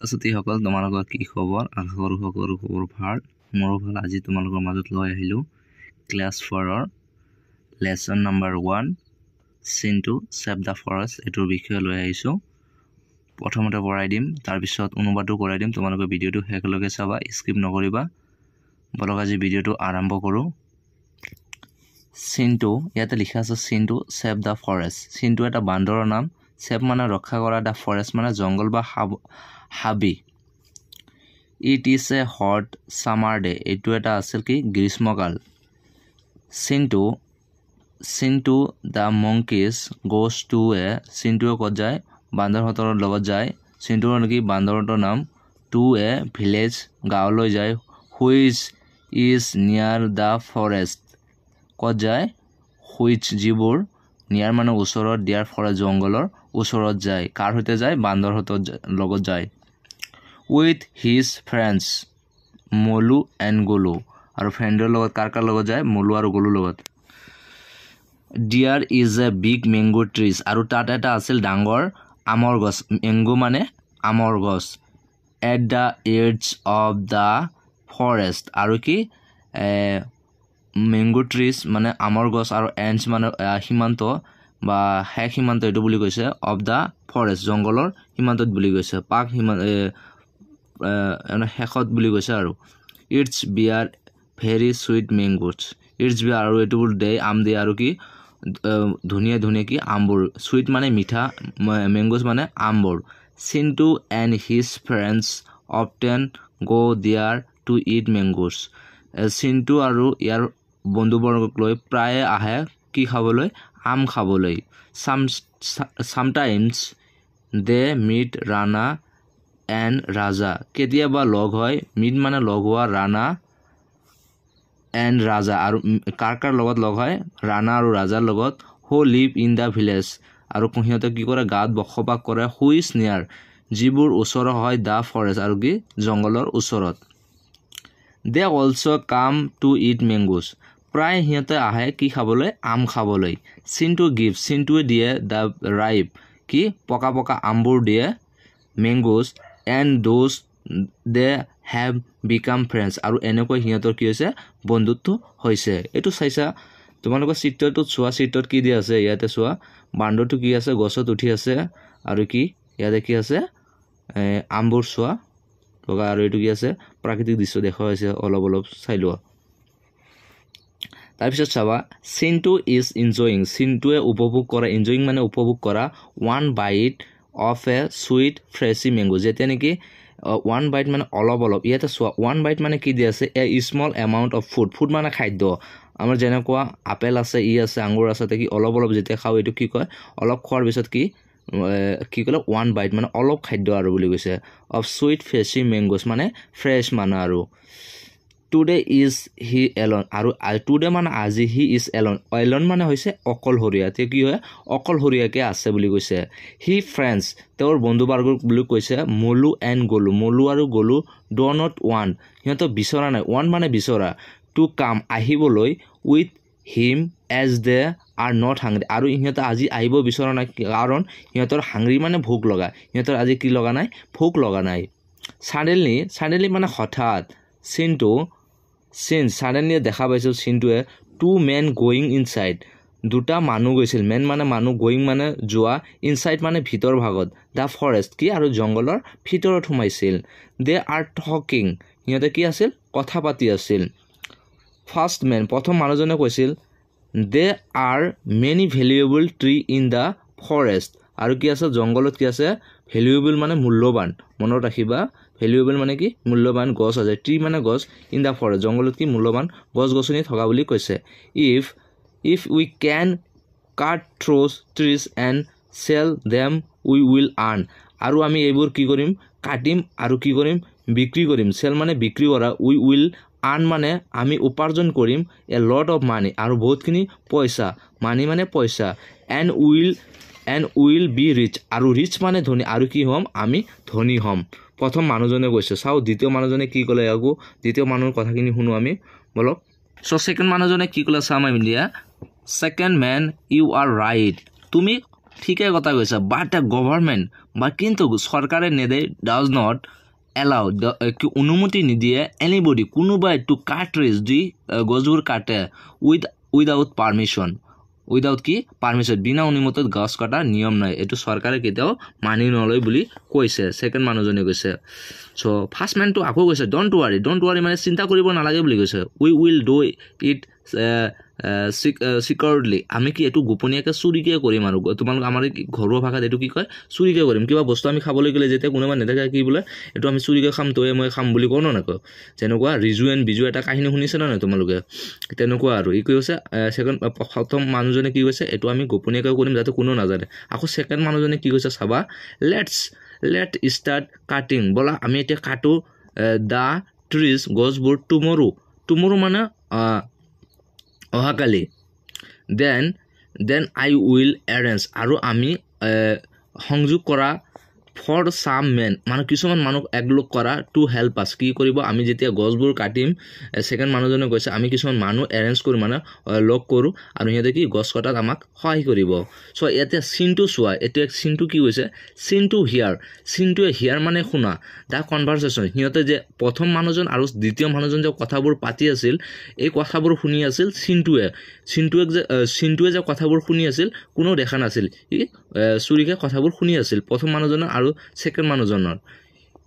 ছাত্ৰীসকল, তোমালোকৰ কি খবৰ? আশা কৰোঁ সকলো খবৰ ভাল। মোৰো ভাল। আজি তোমালোকৰ মাজত লৈ আহিলোঁ class ফ'ৰৰ lesson number 1, Chintu save the forest, এইটোৰ বিষয়ে লৈ আহিছোঁ। প্ৰথমতে পঢ়াই দিম, তাৰপিছত অনুবাদো কৰাই দিম। তোমালোকে ভিডিঅ'টো শেষলৈকে চাবা, স্কিপ নকৰিবা। বলক, আজি ভিডিঅ'টো আৰম্ভ কৰোঁ। চিন্তু, ইয়াতে লিখা আছে চিন্তু ছেভ the forest. Chintu এটা বান্দৰৰ নাম। ছেভ মানে ৰক্ষা কৰা, the forest মানে জংঘল বা হাবি। It is a hot summer day. এইটো এটা আছিল কি গ্ৰীষ্মকাল। Chintu the monkeys goes to a, চিন্তুৱে ক'ত যায়? বান্দৰহঁতৰ লগত যায়। চিন্তুৰ নেকি বান্দৰহঁতৰ নাম। টু এ ভিলেজ, গাঁৱলৈ যায়, which is near the forest. ক'ত যায়? Which যিবোৰ, নিয়াৰ মানে ওচৰত, দিয়াৰ ফৰেষ্ট জংঘলৰ ওচৰত যায়। কাৰ সৈতে যায়? বান্দৰহঁতৰ লগত যায়। With his friends Molu and Golu. আৰু ফ্ৰেণ্ডৰ লগত কাৰ কাৰ লগত যায়? মলু আৰু গলুৰ লগত। There is a big mango trees. আৰু তাত এটা আছিল ডাঙৰ আমৰ গছ। মেংগো মানে আমৰ গছ। At the edge of the forest. আৰু কি মেংগো ট্ৰিজ মানে আমৰ গছ আৰু এণ্ডছ মানে সীমান্ত বা শেষ সীমান্ত এইটো বুলি কৈছে। অফ the forest, জংঘলৰ সীমান্তত বুলি কৈছে, পাক সীমা শেষত বুলি কৈছে। আৰু its bear very sweet mangoes. Its bear, আৰু এইটোবোৰ দিয়ে, আম দিয়ে। আৰু কি ধুনীয়া ধুনীয়া কি আমবোৰ, চুইট মানে মিঠা, মেংগোজ মানে আমবোৰ। Chintu and his friends often go there to eat mangoes. Chintu আৰু ইয়াৰ বন্ধুবৰ্গক লৈ প্ৰায়ে আহে কি খাবলৈ? আম খাবলৈ। Sometimes they meet Rana and Raja. কেতিয়াবা লগ হয়, মিট মানে লগ হোৱা, ৰাণা এণ্ড ৰাজা। আৰু কাৰ কাৰ লগত লগ হয়? ৰাণা আৰু ৰাজাৰ লগত। Who live in the village. আৰু সিহঁতে কি কৰে? গাঁৱত বসবাস কৰে। Which নিয়াৰ, যিবোৰ ওচৰৰ হয়, the forest, আৰু কি জংঘলৰ ওচৰত। They also come to eat mangoes. প্ৰায় সিহঁতে আহে কি খাবলৈ? আম খাবলৈ। চিন্তু গিভ, চিন্তুৱে দিয়ে, the ripe কি পকা পকা আমবোৰ দিয়ে, mangoes, and thus they have become friends. আৰু এনেকৈ সিহঁতৰ কি হৈছে? বন্ধুত্ব হৈছে। এইটো চাইছা তোমালোকৰ চিত্ৰটোত চোৱা, চিত্ৰত কি দিয়া আছে ইয়াতে চোৱা। বান্দৰটো কি আছে? গছত উঠি আছে। আৰু কি ইয়াতে কি আছে? আমবোৰ চোৱা থকা। আৰু এইটো কি আছে? প্ৰাকৃতিক দৃশ্য দেখুওৱা হৈছে, অলপ অলপ চাই লোৱা। তাৰপিছত চাবা, চিন্তু is enjoying, চিন্তুৱে উপভোগ কৰা, ইনজয়িং মানে উপভোগ কৰা, one bite of a sweet freshy mango. যেতিয়া নেকি ওৱান বাইট মানে অলপ অলপ, ইয়াতে চোৱা, ওৱান বাইট মানে কি দি আছে? A small amount of food. Food মানে খাদ্য। আমাৰ যেনেকুৱা আপেল আছে, ই আছে, আঙুৰ আছে, কি অলপ অলপ যেতিয়া খাওঁ, এইটো কি কয়? অলপ খোৱাৰ পিছত কি কি ক'লে? ওৱান বাইট মানে অলপ খাদ্য আৰু বুলি কৈছে। অফ চুইট ফ্ৰেছি মেংগোজ মানে ফ্ৰেছ মানে। আৰু today is he alone. আৰু টুডে মানে আজি, he is Elon. Elon মানে হৈছে অকলশৰীয়া। এতিয়া কি হয়? অকলশৰীয়াকৈ আছে বুলি কৈছে। হি ফ্ৰেণ্ডছ, তেওঁৰ বন্ধুবৰ্গক বুলি কৈছে, মলু এণ্ড গলু, মলু আৰু গলু, ড not want, সিহঁতক বিচৰা নাই, ওৱান মানে বিচৰা, টু কাম আহিবলৈ, with him as they are not hungry. আৰু সিহঁতে আজি আহিব বিচৰা নাই, কাৰণ সিহঁতৰ হাংৰি মানে ভোক লগা, সিহঁতৰ আজি কি লগা নাই? ভোক লগা নাই। ছাডেনলি, ছাডেনলি মানে হঠাৎ, চিন্তু চিন ছাডেনলি দেখা পাইছিল চিন্তুৱে, টু মেন গয়িং ইনচাইড, দুটা মানুহ গৈছিল। মেন মানে মানুহ, গয়িং মানে যোৱা, ইনচাইড মানে ভিতৰ ভাগত, the forest কি আৰু জংঘলৰ ভিতৰত সোমাইছিল। They are talking, সিহঁতে কি আছিল? কথা পাতি আছিল। ফাৰ্ষ্ট মেন, প্ৰথম মানুহজনে কৈছিল, there are many valuable tree in the forest. আৰু কি আছে জংঘলত? কি আছে? ভেলুৱেবল মানে মূল্যৱান, মনত ৰাখিবা, ভেলুৱেবল মানে কি? মূল্যৱান গছ আছে। ট্ৰি মানে গছ, ইন the forest জংঘলত কি মূল্যৱান গছ গছনি থকা বুলি কৈছে। If we can cut those trees and sell them, we will earn. আৰু আমি এইবোৰ কি কৰিম? কাটিম আৰু কি কৰিম? বিক্ৰী কৰিম। চেল মানে বিক্ৰী কৰা। উই will earn মানে আমি উপাৰ্জন কৰিম, এ লট অফ মানি, আৰু বহুতখিনি পইচা, মানি মানে পইচা, and will be rich. আৰু ৰিচ মানে ধনী। আৰু কি হ'ম আমি? ধনী হ'ম, প্ৰথম মানুহজনে কৈছে। চাওঁ দ্বিতীয় মানুহজনে কি ক'লে। আকৌ দ্বিতীয় মানুহৰ কথাখিনি শুনো আমি, বলক। চ' ছেকেণ্ড মানুহজনে কি ক'লে চাম আমি দিয়া। Second man, you are right, তুমি ঠিকে কথা কৈছা। বাট the government বা কিন্তু চৰকাৰে নেদে, ডাজ not allow অনুমতি নিদিয়ে, এনিবডি কোনোবাই, টু কাট ট্ৰিজ যি গছবোৰ কাটে, উইদাউট পাৰ্মিশ্যন, উইদাউট কি পাৰ্মিশ্যন, বিনা অনুমতিত গছ কটাৰ নিয়ম নাই, এইটো চৰকাৰে কেতিয়াও মানি নলয় বুলি কৈছে ছেকেণ্ড মানুহজনে কৈছে। চ' ফাৰ্ষ্ট মেনটো আকৌ কৈছে don't worry, don't worry মানে চিন্তা কৰিব নালাগে বুলি কৈছে। We will do it secretly, আমি কি এইটো গোপনীয়াকৈ চুৰিকৈ কৰিম আৰু তোমালোক আমাৰ ঘৰুৱা ভাষাত এইটো কি কয়, চুৰিকৈ কৰিম। কিবা বস্তু আমি খাবলৈ গ'লে যেতিয়া কোনোবা নেদেখে কি বোলে এইটো আমি চুৰিকৈ খাম, তয়ে মই খাম বুলি কওঁ ন নকওঁ। যেনেকুৱা ৰিজু এণ্ড বিজু এটা কাহিনী শুনিছে ন নাই তোমালোকে, তেনেকুৱা আৰু ই কি কৈছে, ছেকেণ্ড প্ৰথম মানুহজনে কি কৈছে, এইটো আমি গোপনীয়াকৈ কৰিম যাতে কোনেও নাজানে। আকৌ ছেকেণ্ড মানুহজনে কি কৈছে চাবা, লেট ষ্টাৰ্ট কাটিং, ব'লা আমি এতিয়া কাটো the trees গছবোৰ, টুমৰো, টুমৰো মানে অহাকালি, then I will arrange আৰু আমি সংযোগ কৰা, ফৰ চাম মেন মানে কিছুমান মানুহক একলগ কৰা, টু হেল্প আছ কি কৰিব, আমি যেতিয়া গছবোৰ কাটিম, ছেকেণ্ড মানুহজনে কৈছে আমি কিছুমান মানুহ এৰেঞ্জ কৰোঁ মানে লগ কৰোঁ আৰু সিহঁতে কি গছ কটাত আমাক সহায় কৰিব। চ' ইয়াতে চিনটো চোৱা, এতিয়া চিনটো কি কৈছে, চিনটো হিয়াৰ, চিনটোৱে হিয়াৰ মানে শুনা, the conversation, সিহঁতে যে প্ৰথম মানুহজন আৰু দ্বিতীয় মানুহজন যে কথাবোৰ পাতি আছিল, এই কথাবোৰ শুনি আছিল চিনটোৱে, চিনটোৱে যে কথাবোৰ শুনি আছিল কোনেও দেখা নাছিল, ই চুৰিকে কথাবোৰ শুনি আছিল প্ৰথম মানুহজনৰ আৰু ছেকেণ্ড মানুহজনৰ।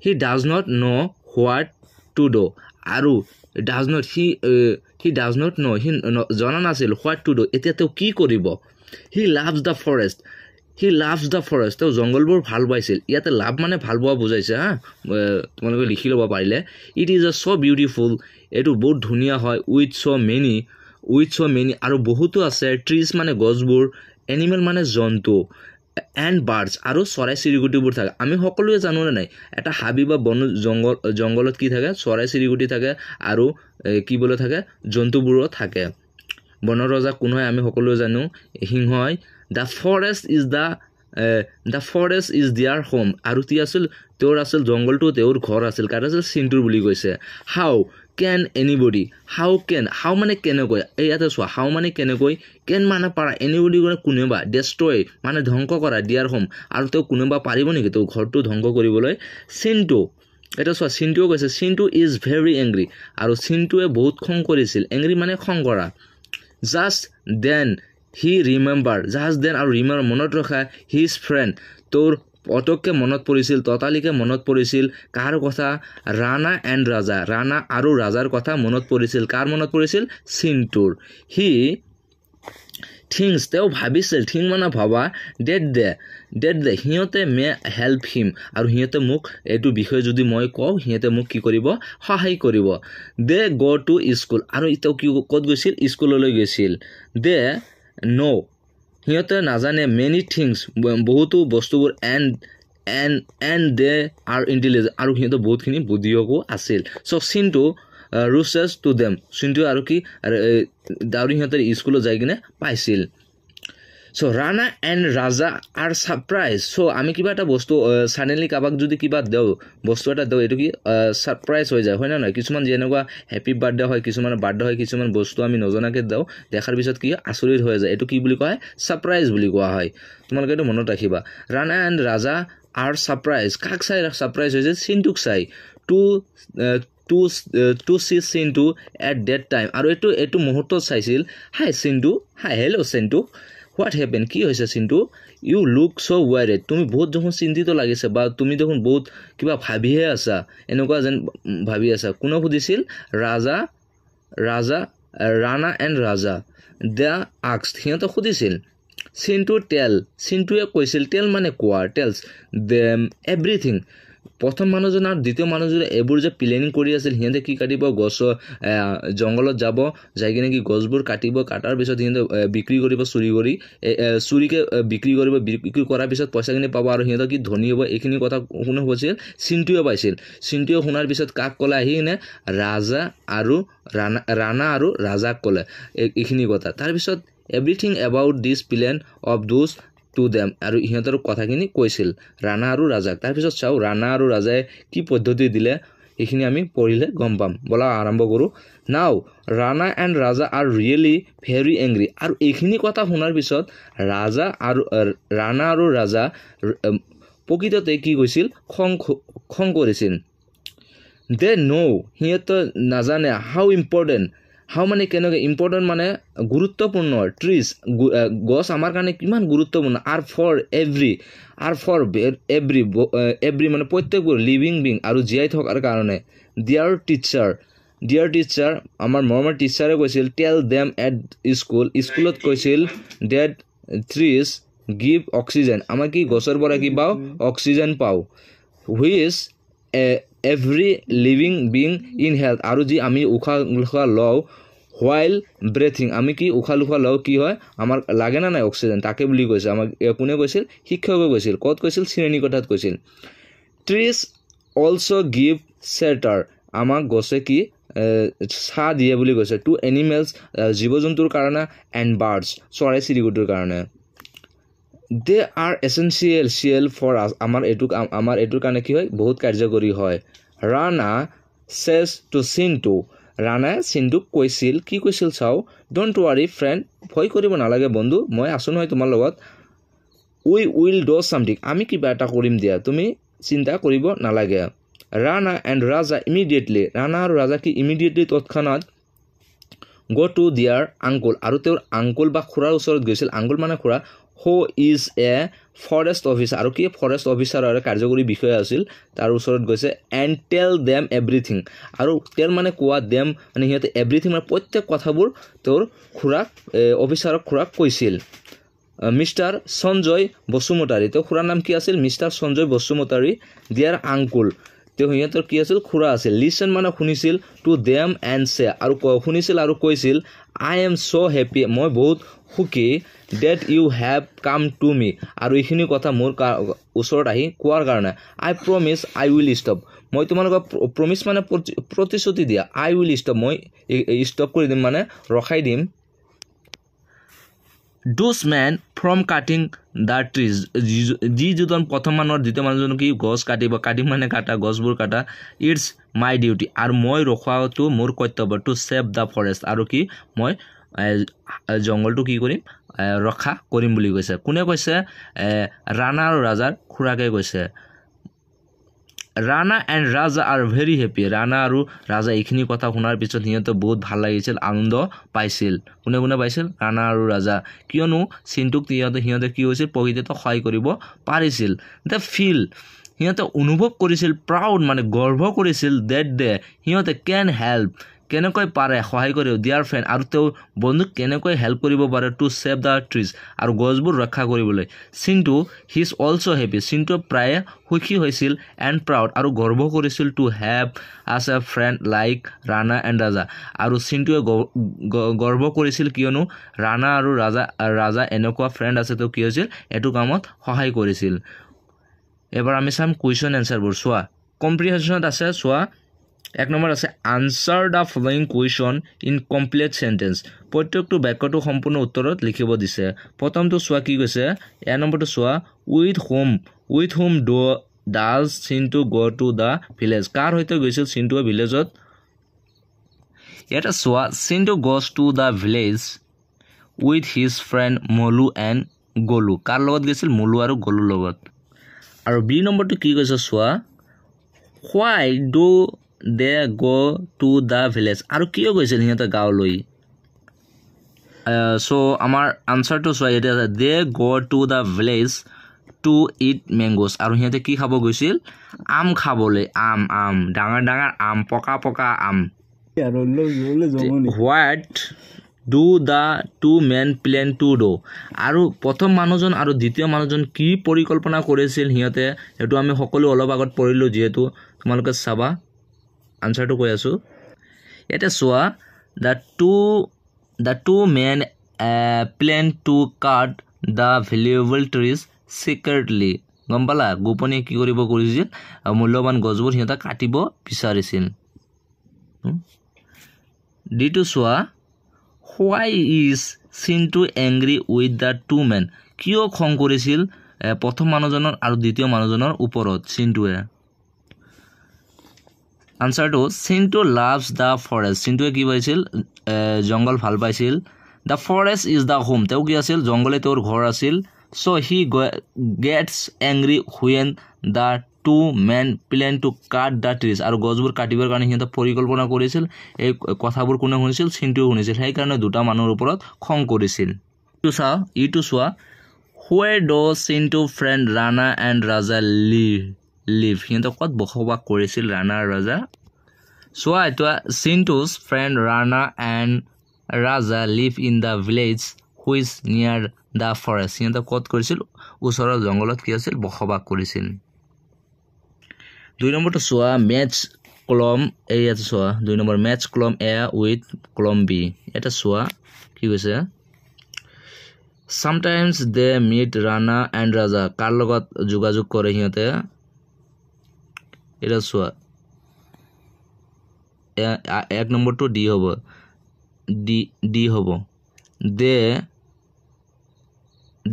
He does not know what to do, আৰু does not he does not know, সি জনা নাছিল what to do, এতিয়া তেওঁ কি কৰিব। He loves the forest, he loves the forest, তেওঁ জংঘলবোৰ ভাল পাইছিল। ইয়াতে লাভ মানে ভাল পোৱা বুজাইছে, হা, তোমালোকে লিখি ল'ব পাৰিলে। It is a so beautiful, এইটো বহুত ধুনীয়া হয়, উইথ ছ' মেনি আৰু বহুতো আছে, ট্ৰিজ মানে গছবোৰ, এনিমেল মানে জন্তু, এণ্ড বাৰ্ডছ আৰু চৰাই চিৰিকটিবোৰ থাকে। আমি সকলোৱে জানোনে নাই, এটা হাবি বা বন জংঘলত কি থাকে, চৰাই চিৰিকটি থাকে আৰু কি বোলে থাকে, জন্তুবোৰো থাকে। বনৰ ৰজা কোন হয় আমি সকলোৱে জানো, সিংহ হয়। The forest is the forest is their home, আৰু কি আছিল, তেওঁৰ আছিল জংঘলটো তেওঁৰ ঘৰ আছিল, কাৰ আছিল, চিন্তুৰ বুলি কৈছে। How can anybody, how can, how মানে কেনেকৈ, এই ইয়াতে চোৱা, হাউ মানে কেনেকৈ, কেন মানে পাৰা, এনিবডি মানে কোনোবা, ডেষ্ট্ৰয় মানে ধ্বংস কৰা, দিয়াৰ হোম, আৰু তেওঁ কোনোবা পাৰিব নেকি তেওঁ ঘৰটো ধ্বংস কৰিবলৈ। চিন্টু, এটা চোৱা, চিন্টুৱে কৈছে, চিন্টু is very angry, আৰু চিন্টুৱে বহুত খং কৰিছিল, এংগ্ৰি মানে খং কৰা। Just then he remember, just then আৰু ৰিমেম্বাৰ মনত ৰখা, his friend, তোৰ পটককৈ মনত পৰিছিল, ততালিকে মনত পৰিছিল কাৰ কথা, ৰাণা এণ্ড ৰাজা, ৰাণা আৰু ৰাজাৰ কথা মনত পৰিছিল, কাৰ মনত পৰিছিল, চিন্টুৰ। হি থিংছ, তেওঁ ভাবিছিল, থিংক মানে ভবা, ডেট দে সিহঁতে মে হেল্প হিম, আৰু সিহঁতে মোক এইটো বিষয়ে যদি মই কওঁ সিহঁতে মোক কি কৰিব, সহায় কৰিব। দে গ' টু স্কুল, আৰু তেওঁ কি ক'ত গৈছিল, স্কুললৈ গৈছিল। দে ন' সিহঁতে নাজানে, মেনি থিংছ বহুতো বস্তুবোৰ, and and and they are intelligent, আৰু সিহঁতে বহুতখিনি বুদ্ধিয়কো আছিল। চ' চিনটো ৰুচেছ টু দেম, চিনটো আৰু কি দাউৰি সিহঁতে স্কুলত যাই কিনে পাইছিল। So Rana and Raja are surprise. So আমি কিবা এটা বস্তু ছাডেনলি কাৰোবাক যদি কিবা দিওঁ, বস্তু এটা দিওঁ, এইটো কি ছাৰপ্ৰাইজ হৈ যায়, হয় নে নহয়? কিছুমান যেনেকুৱা হেপী বাৰ্থডে হয়, কিছুমানৰ বাৰ্থডে হয়, কিছুমান বস্তু আমি নজনাকৈ দিওঁ, দেখাৰ পিছত কি আচৰিত হৈ যায়, এইটো কি বুলি কোৱা হয়, ছাৰপ্ৰাইজ বুলি কোৱা হয়। তোমালোকে এইটো মনত ৰাখিবা। Rana and Raja are surprise, কাক চাই ছাৰপ্ৰাইজ হৈছে, চিনটোক চাই। To see Chintu at that time, আৰু এইটো মুহূৰ্তত চাইছিল। Hi Chintu, hi hello' Chintu, what happen, কি হৈছে Chintu, you look so worried, তুমি বহুত দেখোন চিন্তিত লাগিছে, বা তুমি দেখোন বহুত কিবা ভাবিহে আছা, এনেকুৱা যেন ভাবি আছা। কোনে সুধিছিল, ৰাজা, ৰাজা, ৰাণা এণ্ড ৰাজা। The আক্স, সিহঁতে সুধিছিল। চিন্টু টেল, চিন্টুৱে কৈছিল, টেল মানে কোৱা, টেলছ দেম এভৰিথিং। প্ৰথম মানুহজন আৰু দ্বিতীয় মানুহজনে এইবোৰ যে প্লেনিং কৰি আছিল, সিহঁতে কি কাটিব, গছৰ জংঘলত যাব, যাই কিনে কি গছবোৰ কাটিব, কাটাৰ পিছত সিহঁতে বিক্ৰী কৰিব, চুৰি কৰি, চুৰিকে বিক্ৰী কৰিব, বিক্ৰী কৰাৰ পিছত পইচাখিনি পাব আৰু সিহঁতে কি ধনী হ'ব। এইখিনি কথা কোনে কৈছিল, চিন্টুৱে পাইছিল। চিন্টুৱে শুনাৰ পিছত কাক ক'লে আহি কিনে, ৰাজা আৰু ৰাণা আৰু ৰাজাক ক'লে এইখিনি কথা। তাৰপিছত everything about this plan of those to them, আৰু সিহঁতৰ কথাখিনি কৈছিল ৰাণা আৰু ৰাজাক। তাৰপিছত চাওঁ ৰাণা আৰু ৰাজাই কি পদ্ধতি দিলে। সেইখিনি আমি পঢ়িলে গম পাম। ব'লা আৰম্ভ কৰোঁ। Now Rana and Raja are really very angry. আৰু এইখিনি কথা শুনাৰ পিছত ৰাজা আৰু ৰাণা আৰু ৰাজা প্ৰকৃততে কি কৈছিল, খং কৰিছিল। দে ন', সিহঁতে নাজানে, হাউ ইম্পৰ্টেণ্ট, হাউ মানে কেনেকৈ, ইম্পৰ্টেণ্ট মানে গুৰুত্বপূৰ্ণ, ট্ৰিজ গছ আমাৰ কাৰণে কিমান গুৰুত্বপূৰ্ণ, are for every, are for every, every মানে প্ৰত্যেকবোৰ লিভিং বিং আৰু জীয়াই থকাৰ কাৰণে। ডিয়াৰ টিচাৰ, ডিয়াৰ টিচাৰ আমাৰ মৰমৰ টিচাৰে কৈছিল, টেল দেম এট স্কুল, স্কুলত কৈছিল, ডেট ট্ৰিজ গিভ অক্সিজেন, আমাৰ কি গছৰ পৰা কি পাওঁ, অক্সিজেন পাওঁ, which every living being in health, আৰু যি আমি উশাহ নিশাহ লওঁ হোৱাইল ব্ৰেথিং, আমি কি উশাহ নিশাহ লওঁ, কি হয় আমাৰ লাগে না নাই অক্সিজেন, তাকে বুলি কৈছে। আমাক কোনে কৈছিল, শিক্ষকে কৈছিল। ক'ত কৈছিল, শ্ৰেণীকোঠাত কৈছিল। ট্ৰিজ অলছ' গিভ শ্বেল্টাৰ, আমাক গছে কি ছাঁ দিয়ে বুলি কৈছে, টু এনিমেলছ জীৱ জন্তুৰ কাৰণে, এণ্ড বাৰ্ডছ চৰাই চিৰিকটিৰ কাৰণে। They are essential for us, আমাৰ এইটোৰ কাৰণে কি হয়, বহুত কাৰ্যকৰী হয়। ৰাণা চেজ টু চিন্তু, ৰাণাই চিন্তুক কৈছিল, কি কৈছিল চাওঁ, don't worry friend, ভয় কৰিব নালাগে বন্ধু, মই আছোঁ নহয় তোমাৰ লগত, উই will do something, আমি কিবা এটা কৰিম দিয়া, তুমি চিন্তা কৰিব নালাগে। Rana and Raja immediately, Rana আৰু ৰাজা কি ইমিডিয়েটলি তৎক্ষণাত গ' টু দিয়াৰ আংকুল, আৰু তেওঁৰ আংকুল বা খুৰাৰ ওচৰত গৈছিল, আংকুল মানে খুৰা, who is a forest officer, আৰু কি ফৰেষ্ট অফিচাৰ আৰু কাৰ্যকৰী বিষয়া আছিল, তাৰ ওচৰত গৈছে। এণ্ড টেল দেম এভৰিথিং, আৰু টেল মানে কোৱা, দেম মানে সিহঁতে, এভৰিথিং মানে প্ৰত্যেক কথাবোৰ তেওঁৰ খুৰাক, অফিচাৰক খুৰাক কৈছিল। মিষ্টাৰ সঞ্জয় বসুমতাৰী, তেওঁৰ খুৰাৰ নাম কি আছিল, মিষ্টাৰ সঞ্জয় বসুমতাৰী, দিয়াৰ আংকুল, তেওঁ সিহঁতৰ কি আছিল, খুৰা আছিল। লিচন মানে শুনিছিল, টু দেম এণ্ড চে, আৰু শুনিছিল আৰু কৈছিল, I am so happy, মই বহুত সুখী, that you have come to me, আৰু এইখিনি কথা মোৰ ওচৰত আহি কোৱাৰ কাৰণে। I promise I will stop, মই তোমালোকক প্ৰমিছ মানে প্ৰতিশ্ৰুতি দিয়া, আই will stop, মই ষ্টপ কৰি দিম মানে ৰখাই দিম। Those men from cutting the trees, যি দুজন প্ৰথম মানুহৰ দ্বিতীয় মানুহজন কি গছ কাটিব, কাটিম মানে কাটা, গছবোৰ কাটা, it's my duty, আৰু মই ৰখোৱাটো মোৰ কৰ্তব্য, টু ছেভ the forest, আৰু কি মই জংঘলটো কি কৰিম, ৰক্ষা কৰিম বুলি কৈছে। কোনে কৈছে, ৰাণা আৰু ৰাজাৰ খুৰাকে কৈছে। Rana and Raja are very happy, Rana আৰু ৰাজা এইখিনি কথা শুনাৰ পিছত সিহঁতে বহুত ভাল লাগিছিল, আনন্দ পাইছিল। কোনে কোনে পাইছিল, ৰাণা আৰু ৰাজা, কিয়নো চিন্তুক সিহঁতে কি হৈছিল, প্ৰকৃততে সহায় কৰিব পাৰিছিল। The feel, সিহঁতে অনুভৱ কৰিছিল, প্ৰাউড মানে গৰ্ব কৰিছিল, ডেট দে সিহঁতে কেন হেল্প, কেনেকৈ পাৰে সহায় কৰিব, দিয়াৰ ফ্ৰেণ্ড, আৰু তেওঁৰ বন্ধুক কেনেকৈ হেল্প কৰিব পাৰে, টু ছেভ the trees, আৰু গছবোৰ ৰক্ষা কৰিবলৈ। Chintu he is also happy, Chintu প্ৰায়ে সুখী হৈছিল, এণ্ড প্ৰাউড, আৰু গৰ্ব কৰিছিল, to have us a friend like Rana and Raja, আৰু চিন্তুৱে গৰ্ব কৰিছিল কিয়নো ৰাণা আৰু ৰাজা এনেকুৱা ফ্ৰেণ্ড আছে, তেওঁ কি হৈছিল, এইটো কামত সহায় কৰিছিল। এবাৰ আমি চাম কুৱেশ্যন এনচাৰবোৰ। চোৱা কম্প্ৰিহেনশ্যনত আছে, চোৱা এক নম্বৰ আছে, answer the following question in complete sentence, প্ৰত্যেকটো বাক্যটো সম্পূৰ্ণ উত্তৰত লিখিব দিছে। প্ৰথমটো চোৱা কি কৈছে, এ নম্বৰটো চোৱা, with whom does Chintu go to the village, কাৰ সৈতে গৈছিল চিন্তুৱে ভিলেজত। ইয়াতে চোৱা, Chintu goes to the village with his friend Molu and Golu, কাৰ লগত গৈছিল, মলু আৰু গলুৰ লগত। আৰু বি নম্বৰটো কি কৈছে চোৱা, why do they go to the village, আৰু কিয় গৈছিল সিহঁতে গাঁৱলৈ। চ' আমাৰ আনচাৰটো চোৱা ইয়াতে আছে, they go to the village to eat mangoes, আৰু সিহঁতে কি খাব গৈছিল, আম খাবলৈ, আম আম ডাঙৰ ডাঙৰ আম, পকা পকা আম। What do the two men plan to do, আৰু প্ৰথম মানুহজন আৰু দ্বিতীয় মানুহজন কি পৰিকল্পনা কৰিছিল সিহঁতে, সেইটো আমি সকলো অলপ আগত পঢ়িলোঁ, যিহেতু তোমালোকে চাবা, আনচাৰটো কৈ আছোঁ। ইয়াতে চোৱা, the two men plan to cut the valuable trees secretly, গম পালা, গোপনে কি কৰিব কৰিছিল, মূল্যৱান গছবোৰ সিহঁতে কাটিব বিচাৰিছিল। ডিটো চোৱা, why is Chintu angry with the two men, কিয় খং কৰিছিল প্ৰথম মানুহজনৰ আৰু দ্বিতীয় মানুহজনৰ ওপৰত চিন্তুৱে। আনচাৰটো Chintu loves the forest. চিন্টুৱে কি পাইছিল? জংঘল ভাল পাইছিল। The forest is the home. তেওঁ কি আছিল? জংঘলে তেওঁৰ ঘৰ আছিল। So he gets angry when the two men plan to cut the trees. আৰু গছবোৰ কাটিবৰ কাৰণে সিহঁতে পৰিকল্পনা কৰিছিল। এই কথাবোৰ কোনে শুনিছিল? চিন্টুৱে শুনিছিল। সেইকাৰণে দুটা মানুহৰ ওপৰত খং কৰিছিল। এইটো চোৱা, ইটো চোৱা, Where do Chintu friend Rana and Raja live? সিহঁতে ক'ত বসবাস কৰিছিল ৰাণা আৰু ৰাজা? চোৱা, এতিয়া Chintu's friend Rana and Raja live in the village which near the forest. সিহঁতে ক'ত কৰিছিল? ওচৰৰ জংঘলত কি আছিল? বসবাস কৰিছিল। 2 নম্বৰটো চোৱা, মেটচ কলম, এই ইয়াতে চোৱা 2 number, match column A with column B. এটা চোৱা কি কৈছে, Sometimes they meet Rana and Raja. কাৰ লগত যোগাযোগ কৰে সিহঁতে? এটা চোৱা, 1 নম্বৰটো ডি হ'ব, ডি ডি হ'ব। They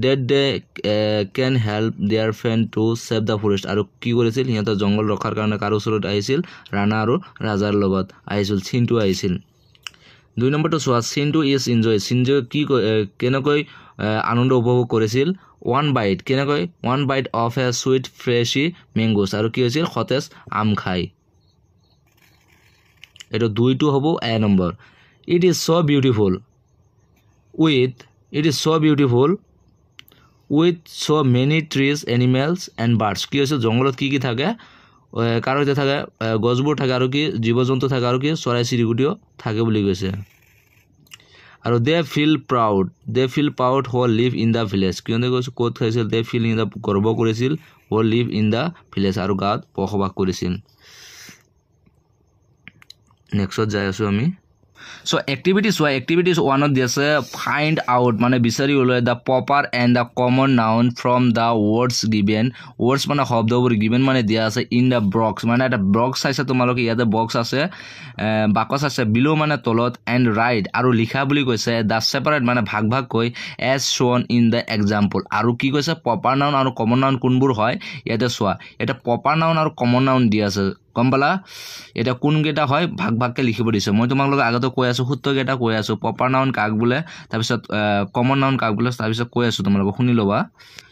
that they can help their friend to save the forest. আৰু কি কৰিছিল সিহঁতে? জংঘল ৰখাৰ কাৰণে কাৰ ওচৰত আহিছিল? ৰাণা আৰু ৰাজাৰ লগত আহিছিল, চিন্টু আহিছিল। 2 নম্বৰটো চোৱা, চিন্টু is enjoy. চিন্টুৱে কি কেনেকৈ আনন্দ উপভোগ কৰিছিল? ওৱান বাইট, কেনেকৈ? One bite of a sweet freshy mangoes. আৰু কি হৈছিল? সতেজ আম খাই। এইটো 2টো হ'ব এ number. It is so beautiful with, it is so beautiful with so many trees, animals and birds. কি হৈছে? জংঘলত কি কি থাকে? কাৰ সৈতে থাকে? গছবোৰ থাকে, আৰু কি জীৱ জন্তু থাকে, আৰু কি চৰাই চিৰিকটিও থাকে বুলি কৈছে। আৰু they feel proud, they feel proud who live in the village. কিয়নো কৈছোঁ ক'ত খাইছিল? দে ফিল ইন the, গৰ্ব কৰিছিল, who live in the village, আৰু গাঁৱত বসবাস কৰিছিল। নেক্সট যাই আছোঁ আমি। চ' এক্টিভিটিজ চোৱা, এক্টিভিটিজ 1ত দি আছে ফাইণ্ড আউট মানে বিচাৰি ওলোৱা the proper and the common noun from the words given. Words মানে শব্দবোৰ, গিভেন মানে দিয়া আছে, ইন the box মানে এটা বক্স চাইছে তোমালোকে, ইয়াতে বক্স আছে, বাকচ আছে, বিলো মানে তলত, এণ্ড ৰাইট আৰু লিখা বুলি কৈছে, the separate মানে ভাগ ভাগকৈ, as shown in the example. আৰু কি কৈছে? প্ৰপাৰ নাউন আৰু কমন নাউন কোনবোৰ হয় ইয়াতে চোৱা, ইয়াতে প্ৰপাৰ নাউন আৰু কমন নাউন দি আছে, গম পালা? এতিয়া কোনকেইটা হয় ভাগ ভাগকৈ লিখিব দিছে। মই তোমালোকক আগতে কৈ আছোঁ, সূত্ৰকেইটা কৈ আছোঁ, প্ৰপাৰ নাউন কাক বোলে, তাৰপিছত কমন নাউন কাক বোলে, তাৰপিছত কৈ আছোঁ তোমালোকক, শুনি ল'বা।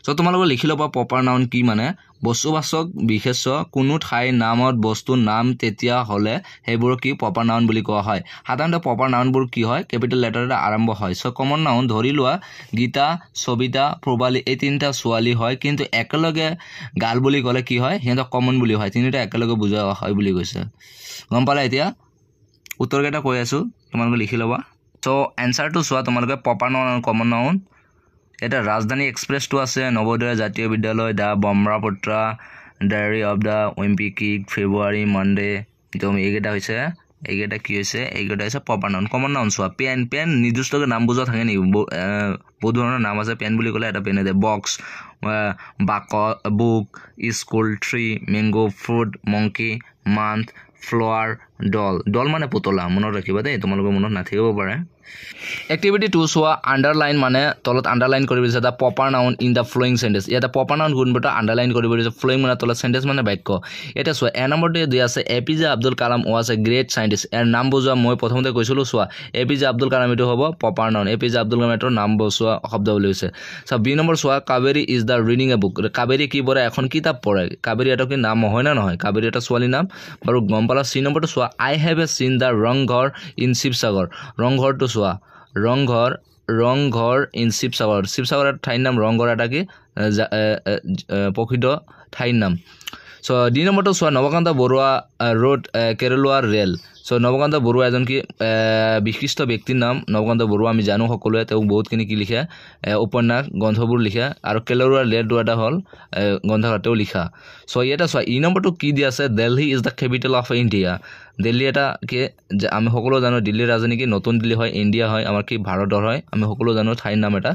চ' তোমালোকে লিখি ল'বা প্ৰপাৰ নাউন কি মানে বস্তুবাচক বিশেষ্য, কোনো ঠাইৰ নামত বস্তুৰ নাম তেতিয়া হ'লে সেইবোৰক কি প্ৰপাৰ নাউন বুলি কোৱা হয়। সাধাৰণতে প্ৰপাৰ নাউনবোৰ কি হয়? কেপিটেল লেটাৰেৰে আৰম্ভ হয়। চ' কমন নাউন ধৰি লোৱা গীতা, সবিতা, প্ৰবালী, এই তিনিটা ছোৱালী হয়, কিন্তু একেলগে গাৰ্ল বুলি ক'লে কি হয়? সিহঁতক কমন বুলি হয়, তিনিটা একেলগে বুজোৱা হয় বুলি কৈছে। গম পালা? এতিয়া উত্তৰকেইটা কৈ আছোঁ, তোমালোকে লিখি ল'বা। চ' এনচাৰটো চোৱা তোমালোকে, প্ৰপাৰ নাউন আৰু কমন নাউন। এটা ৰাজধানী এক্সপ্ৰেছটো আছে, নৱোদয় জাতীয় বিদ্যালয়, the Brahmaputra, diary of the Wimpy Kid, February, Monday, একদম এইকেইটা হৈছে, এইকেইটা কি হৈছে? এইকেইটা হৈছে প্ৰপাৰ নাউন। কমন নাউন চোৱা, পেন, পেন নিৰ্দিষ্টকৈ নাম বুজোৱা থাকে নেকি? বহুত ধৰণৰ নাম আছে, পেন বুলি ক'লে এটা পেনে দিয়ে। বক্স, বাক, book, school, tree, mango, fruit, monkey, month, flower, doll. Doll মানে পুতলা, মনত ৰাখিবা দেই, তোমালোকৰ মনত নাথাকিব পাৰে। এক্টিভিটি 2 চোৱা, আণ্ডাৰলাইন মানে তলত আণ্ডাৰলাইন কৰিব দিছে, the proper noun in the following sentence. ইয়াতে প্ৰপাৰ নাউন কোনটো আণ্ডাৰলাইন কৰিব দিছে, ফ্ল'য়িং মানে তলত, চেণ্টেঞ্চ মানে বাক্য। এতিয়া চোৱা, এ নম্বৰটো দিয়া আছে, A P J Abdul Kalam was a great scientist. ইয়াৰ নাম বুজোৱা মই প্ৰথমতে কৈছিলোঁ, চোৱা A P J Abdul Kalam এইটো হ'ব proper noun, A P J Abdul Kalam এইটো নাম বচোৱা শব্দ বুলি কৈছে। চোৱা বি নম্বৰ চোৱা, Kaveri is the reading a book. Kaveri কি পঢ়ে? এখন কিতাপ পঢ়ে। কাবেৰী এটা কি নাম হয় নে নহয়? কাবেৰী এটা ছোৱালীৰ নাম বাৰু, গম পালা। চি নম্বৰটো চোৱা, I have a seen the Rang Ghar in Sivasagar. ৰংঘৰটো চোৱা, ৰংঘৰ, ৰংঘৰ ইন শিৱসাগৰ। শিৱসাগৰ এটা ঠাইৰ নাম, ৰংঘৰ এটা কি প্ৰসিদ্ধ ঠাইৰ নাম। চ' ডি নম্বৰটো চোৱা, Nabakanta Barua wrote Kereluar Rail. So Nabakanta Barua এজন কি বিশিষ্ট ব্যক্তিৰ নাম, নৱকান্ত বৰুৱা আমি জানো সকলোৱে, তেওঁ বহুতখিনি কি লিখে, উপন্যাস গ্ৰন্থবোৰ লিখে, আৰু কেৰেলুৱাৰ ৰেলটো এটা হ'ল গ্ৰন্থকাৰ তেওঁ লিখা। চ' ইয়াতে চোৱা, ই নম্বৰটো কি দি আছে, Delhi is the capital of India. Delhi এটা কি আমি সকলো জানো, দিল্লীৰ ৰাজধানী কি নতুন দিল্লী হয়, ইণ্ডিয়া হয়, আমাৰ কি ভাৰতৰ হয়, আমি সকলো জানো ঠাইৰ নাম এটা।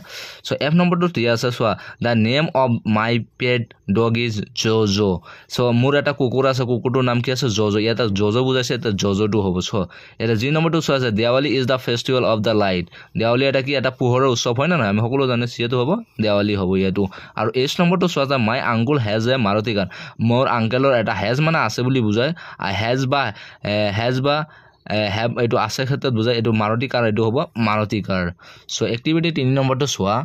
চ' এফ নম্বৰটো দিয়া আছে চোৱা, the name of my pet dog is Jojo. So মোৰ এটা কুকুৰ আছে, কুকুৰটোৰ নাম কি আছে? জজ, ইয়াতে জজ বুজাইছে, ইয়াতে জজটো হ'ব। চ' ইয়াতে জি নম্বৰটো চোৱা আছে Diwali is the festival of the light. Diwali এটা কি এটা পোহৰৰ উৎসৱ হয় নে নহয়, আমি সকলো জানো, চিটো হ'ব দেৱালী হ'ব ইয়াতো। আৰু এইচ নম্বৰটো চোৱা আছে my uncle has a Maruti car. মোৰ আংকেলৰ এটা হেজ মানে আছে বুলি বুজায়, হেজ বা have এইটো আছে ক্ষেত্ৰত বুজায়, এইটো মাৰুতি কাৰ, এইটো হ'ব মাৰুতি কাৰ। চ' এক্টিভিটি 3 নম্বৰটো চোৱা।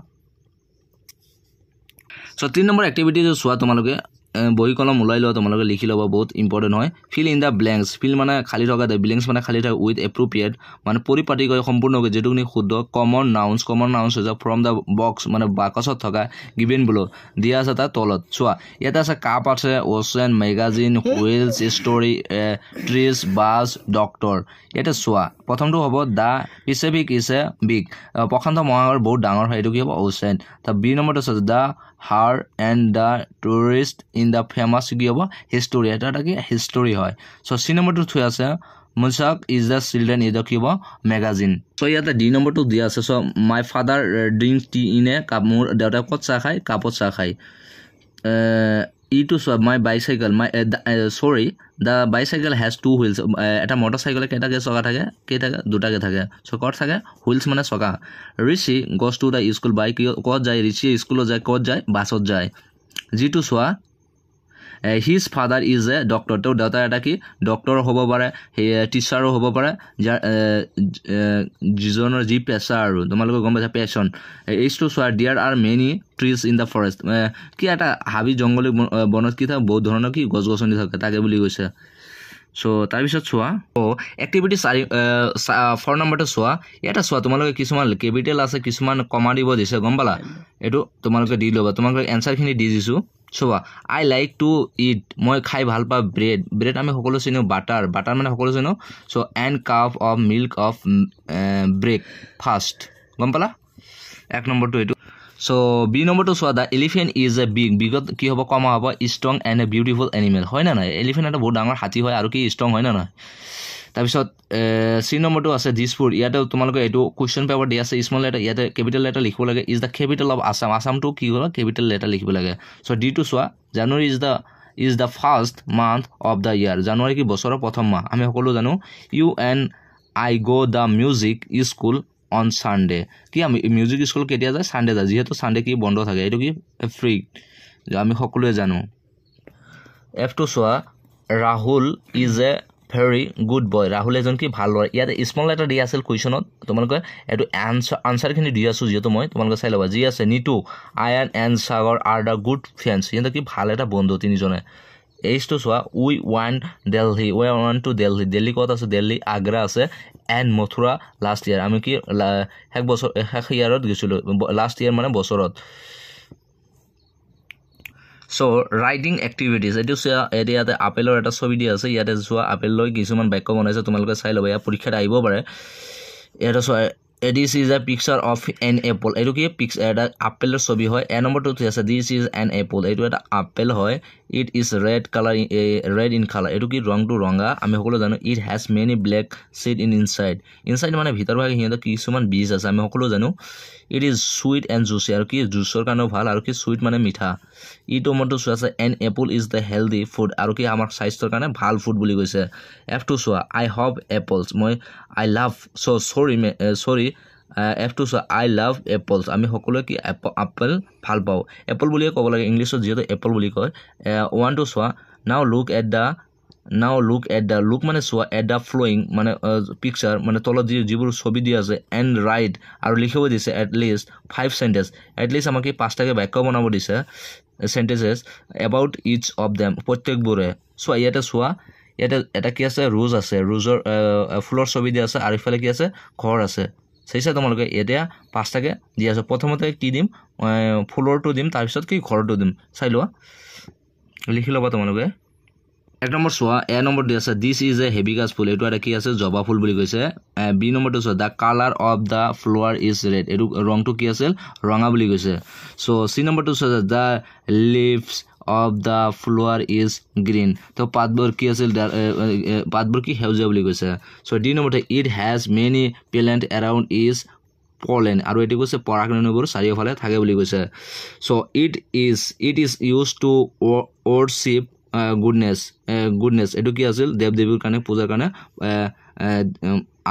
চ' 3 নম্বৰ এক্টিভিটিটো চোৱা, তোমালোকে বহী কলম ওলাই লোৱা, তোমালোকে লিখি ল'বা, বহুত ইম্পৰ্টেণ্ট হয়। Fill in the blanks, fill মানে খালী থকা, ব্লেংকছ মানে খালী থকা, উইথ এপ্ৰপ্ৰিয়েট মানে পৰিপাটিকৈ সম্পূৰ্ণকৈ যিটো নেকি শুদ্ধ। কমন নাউন্স, কমন নাউন্স হৈছে ফ্ৰম the box মানে বাকচত থকা, গিভেন বিল' দিয়া আছে তাৰ তলত। চোৱা ইয়াতে আছে কাপ আছে, ocean, magazine, wheels, story, trees, bus, doctor. ইয়াতে চোৱা প্ৰথমটো হ'ব the Pacific is a big, প্ৰশান্ত মহাসাগৰ বহুত ডাঙৰ হয়, এইটো কি হ'ব অ'চেন। তাৰ বি নম্বৰটো আছে the her and the tourist in the famous কি হ'ব হিষ্টৰী, এটা এটা কি হিষ্টৰী হয়। চ' চি নম্বৰটো থৈ আছে মুছাক is the children is the কি হ'ব মেগাজিন। চ' ইয়াতে ডি নম্বৰটো দিয়া আছে। So my father drink tea in a cup, মোৰ দেউতাই ক'ত চাহ খায়, কাপত চাহ খায়। ইটো চোৱা my bicycle, my sorry the bicycle has 2 wheels. এটা মটৰ চাইকেলে কেইটাকে চকা থাকে, কেইটাকে, দুটাকে থাকে। চ' ক'ত থাকে, হুইলছ মানে চকা। Rishi goes to the school by, ক'ত যায়, ঋষি স্কুলত যায়, ক'ত যায়, বাছত যায়। যিটো চোৱা his father is a doctor, তেওঁৰ দেউতা এটা কি ডক্টৰ হ'ব পাৰে, সেই টিচাৰো হ'ব পাৰে, যাৰ যিজনৰ যি পেচা আৰু তোমালোকে গম পাইছা পেচন। এইটো চোৱা there are many trees in the forest, কি এটা হাবি জংঘলী বনত কি থাকে, বহুত ধৰণৰ কি গছ গছনি থাকে, তাকে বুলি কৈছে। চ' তাৰপিছত চোৱা এক্টিভিটি 4 নম্বৰটো চোৱা। ইয়াতে চোৱা তোমালোকে কিছুমান কেপিটেল আছে, কিছুমান কমা দিব দিছে, গম পালা, এইটো তোমালোকে দি ল'বা, তোমালোকে এনচাৰখিনি দি দিছোঁ। চোৱা আই লাইক টু it, মই খাই ভাল পাওঁ ব্ৰেড, ব্ৰেড আমি সকলো চিনো, বাটাৰ, বাটাৰ মানে সকলো চিনো। So and cup of milk of breakfast, গম পালা, 1 নম্বৰটো এইটো। চ' বি নম্বৰটো চোৱা the elephant is a big, বিগত কি হ'ব কমা হ'ব, strong and a beautiful animal, হয় নে নহয়, এলিফেণ্ট এটা বহুত ডাঙৰ হাতী হয় আৰু কি ষ্ট্ৰং হয় নে নহয়। তাৰপিছত চি নম্বৰটো আছে দিছপুৰ, ইয়াতে তোমালোকে এইটো কুৱেশ্যন পেপাৰ দিয়া আছে, স্মল লেটাৰ ইয়াতে কেপিটেল লেটাৰ লিখিব লাগে, is the capital of Assam, আছামটো কি হ'ল কেপিটেল লেটাৰ লিখিব লাগে। চ' ডিটো চোৱা January is the first month of the year, জানুৱাৰী কি বছৰৰ প্ৰথম মাহ, আমি সকলো জানো। You and I go the music school on Sunday, কি আমি মিউজিক স্কুল কেতিয়া যায়, ছানডে যায়, যিহেতু ছানডে কি বন্ধ থাকে, এইটো কি ফ্ৰী, আমি সকলোৱে জানো। এফটো চোৱা Rahul is a very good boy, Rahul এজন কি ভাল ল'ৰা, ইয়াতে স্মল লেটাৰ দিয়া আছিল কুৱেশ্যনত, তোমালোকে এইটো আনচাৰখিনি দি আছোঁ যিহেতু মই, তোমালোকে চাই ল'বা। যি আছে Nitu, Ayan and Sagar are the good friends, সিহঁতে কি ভাল এটা বন্ধু তিনিজনে। এইচটো চোৱা we want Delhi, we want to Delhi, Delhi ক'ত আছে, দিল্লী আগ্ৰা আছে, এণ্ড মথুৰা লাষ্ট ইয়াৰ, আমি কি শেষ বছৰ শেষ ইয়াৰত গৈছিলোঁ, লাষ্ট ইয়াৰ মানে বছৰত। চ' ৰাইটিং এক্টিভিটিজ, এইটো চোৱা এতিয়া ইয়াতে আপেলৰ এটা ছবি দিয়া আছে, ইয়াতে চোৱা আপেল লৈ কিছুমান বাক্য বনাইছে, তোমালোকে চাই ল'বা, ইয়াৰ পৰীক্ষাত আহিব পাৰে। ইয়াতে চোৱা this is a picture of an apple, এইটো কি এটা আপেলৰ ছবি হয়। এ নম্বৰটো আছে this is an apple, এইটো এটা আপেল হয়। It is red colour, red in colour, এইটো কি ৰংটো ৰঙা, আমি সকলো জানো। It has many black seed in inside, inside মানে ভিতৰৰ ভাগে সিহঁতৰ কিছুমান বীজ আছে, আমি সকলো জানো। It is sweet and juicy, আৰু কি জুচৰ কাৰণেও ভাল, আৰু কি চুইট মানে মিঠা। ইটো নম্বৰটো চোৱা আছে an apple is the healthy food, আৰু কি আমাৰ স্বাস্থ্যৰ কাৰণে ভাল ফুড বুলি কৈছে। এফটো চোৱা আই have apples, মই I love sorry sorry এফটো চোৱা আই লাভ এপলছ, আমি সকলোৱে কি আপেল ভাল পাওঁ, এপল বুলিয়ে ক'ব লাগে ইংলিছত যিহেতু এপল বুলি কয়। ওৱানটো চোৱা now look at the, now look at the, look মানে চোৱা, এট the following মানে পিকচাৰ মানে তলত যিবোৰ ছবি দিয়া আছে, এণ্ড ৰাইট আৰু লিখিব দিছে at least 5 sentence, at least আমাক কি 5টাকৈ বাক্য বনাব দিছে, sentences about each of them, প্ৰত্যেকবোৰে। চোৱা ইয়াতে চোৱা ইয়াতে এটা কি আছে, ৰোজ আছে, ৰোজৰ ফুলৰ ছবি দিয়া আছে, আৰু ইফালে কি আছে, ঘৰ আছে। চাইছা তোমালোকে, এতিয়া 5টাকৈ দিয়া আছে। প্ৰথমতে কি দিম, ফুলৰটো দিম, তাৰপিছত কি ঘৰটো দিম, চাই লোৱা, লিখি ল'বা তোমালোকে। 1 নম্বৰ চোৱা, এ নম্বৰ দি আছে this is a হেবিকাছ ফুল, এইটো এটা কি আছে, জবা ফুল বুলি কৈছে। বি নম্বৰটো চোৱা the colour of the flower is red, এইটো ৰংটো কি আছিল, ৰঙা বুলি কৈছে। চ' চি নম্বৰটো চোৱা the leaves of the flower is green, তো পাতবোৰ কি আছিল, পাতবোৰ কি সেউজীয়া বুলি কৈছে। চ' ডি নম্বৰটো it has many plant around is pollen, আৰু এইটো কৈছে পৰাগৰেণুবোৰ চাৰিওফালে থাকে বুলি কৈছে। So it is use to worship Goodness, goodness. এইটো কি আছিল? দেৱ দেৱীৰ কাৰণে, পূজাৰ কাৰণে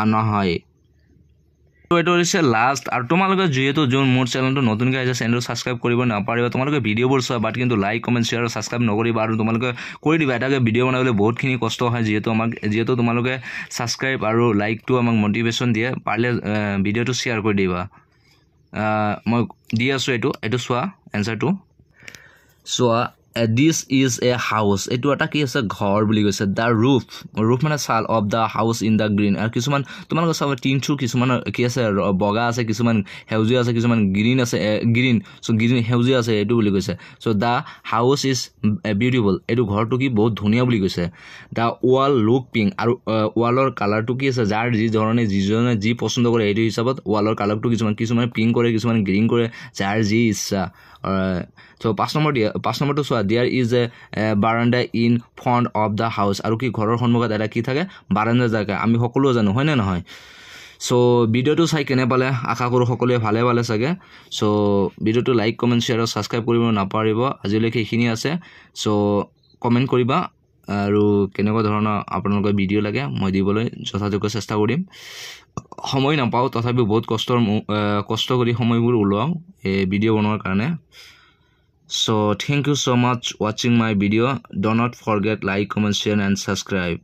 আনা হয়। এইটো হৈছে লাষ্ট। আৰু তোমালোকে যিহেতু যোন মোৰ চেনেলটো নতুনকৈ আহিছে, চেনেলটো ছাবস্ক্ৰাইব কৰিব নাপাৰিবা। তোমালোকে ভিডিঅ'বোৰ চোৱা, বাট কিন্তু লাইক, কমেণ্ট, শ্বেয়াৰ আৰু ছাবস্ক্ৰাইব নকৰিবা। আৰু তোমালোকে কৰি দিবা। এটাকে ভিডিঅ' বনাবলৈ বহুতখিনি কষ্ট হয়। যিহেতু তোমালোকে ছাবস্ক্ৰাইব আৰু লাইকটো আমাক মটিভেশ্যন দিয়ে, পাৰিলে ভিডিঅ'টো শ্বেয়াৰ কৰি দিবা। মই দি আছোঁ এইটো চোৱা, এনচাৰটো চোৱা। This is a house, এইটো এটা কি আছে? ঘৰ বুলি কৈছে। The roof, roof মানে চাল, of the house in the green. আৰু কিছুমান তোমালোকে চাব, টিনটো কিছুমান কি আছে? বগা আছে, কিছুমান সেউজীয়া আছে, কিছুমান গ্ৰীণ আছে, গ্ৰীণ। চ' গ্ৰীণ, সেউজীয়া আছে, এইটো বুলি কৈছে। So the house is beautiful, এইটো ঘৰটো কি বহুত ধুনীয়া বুলি কৈছে। The wall look pink, আৰু ৱালৰ কালাৰটো কি আছে? যাৰ যি ধৰণে, যিজনে যি পচন্দ কৰে, সেইটো হিচাপত ৱালৰ কালাৰটো কিছুমান পিংক কৰে, কিছুমান গ্ৰীণ কৰে, যাৰ যি ইচ্ছা। চ' 5 নম্বৰ দিয়া, 5 নম্বৰটো চোৱা। There is a veranda in front of the house, আৰু কি ঘৰৰ সন্মুখত এটা কি থাকে? বাৰাণ্ডা থাকে, আমি সকলোৱে জানো, হয়নে নহয়? চ' ভিডিঅ'টো চাই কেনে পালে? আশা কৰোঁ সকলোৱে ভালে পালে চাগে। চ' ভিডিঅ'টো লাইক, কমেণ্ট, শ্বেয়াৰ আৰু ছাবস্ক্ৰাইব কৰিব নাপাহৰিব। আজিলৈকে এইখিনি আছে। চ' কমেণ্ট কৰিবা আৰু কেনেকুৱা ধৰণৰ আপোনালোকৰ ভিডিঅ' লাগে, মই দিবলৈ যথাযোগ্য চেষ্টা কৰিম। সময় নাপাওঁ, তথাপিও বহুত কষ্ট কৰি সময়বোৰ ওলাওঁ এই ভিডিঅ' বনোৱাৰ কাৰণে। So thank you so much watching my video. Do not forget like, comment, share and subscribe.